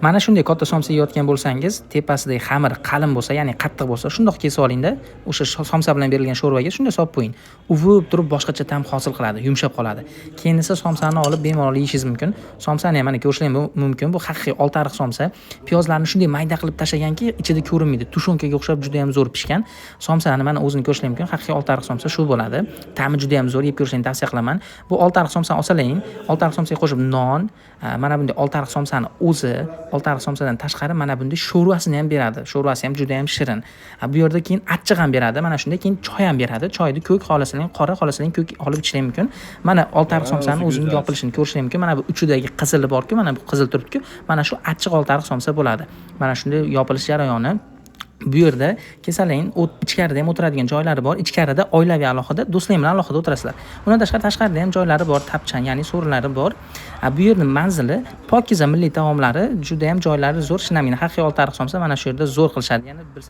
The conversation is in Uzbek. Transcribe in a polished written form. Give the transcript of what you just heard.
Mana shunday katta somsa yeyotgan bo'lsangiz, tepasidagi xamir qalin bo'lsa, ya'ni qattiq bo'lsa, shundoq kesib olingda, o'sha somsa bilan berilgan sho'rvaga shunday solib qo'ying. Uvib turib boshqacha ta'm hosil qiladi, yumshab qoladi. Keyin esa somsani olib bemalol yeyishingiz mumkin. Somsani ham mana ko'rishingiz mumkin. Bu haqiqiy oltiariq somsa. Piyozlarni shunday mayda qilib tashlaganki, ichida ko'rinmaydi. Tushenkaga o'xshab juda ham zo'r pishgan. Somsani mana o'zini ko'rishingiz mumkin. Haqiqiy oltiariq somsa shu bo'ladi. Ta'mi juda ham zo'r, yeb ko'rishingizni tavsiya qilaman. Bu oltiariq somsani olsalang, oltiariq somsaga qo'shib non, mana bunday oltiariq somsani o'zi, oltiariq somsadan tashqari mana bunday sho'rvasini ham beradi. Sho'rvasi ham juda ham shirin. Bu yerda keyin achchiq ham beradi. Mana shunday keyin choy ham beradi. Choyni ko'k xohlasangiz qora, xohlasangiz ko'k olib ichishingiz mumkin. Mana oltiariq somsani o'zi o'zining go'zal. yopilishini ko'rishingiz mumkin. Mana bu uchidagi qizili bor-ku, mana bu qizil turibdi-ku. Mana shu achchiq oltiariq somsa bo'ladi. Mana shunday yopilish jarayoni. Bu yerda kesalang, ichkarida ham o'tiradigan joylari bor. Ichkarida oilaviy alohida, do'stlar bilan alohida o'tirasizlar. Undan tashqari tashqarida ham joylari bor, tapchan, ya'ni so'rilari bor. Bu yerning manzili Pokiza milliy taomlari, juda ham joylari zo'r, shinamgina haqiqiy oltiariq somsa mana shu yerda zo'r qilishadi. Yana bir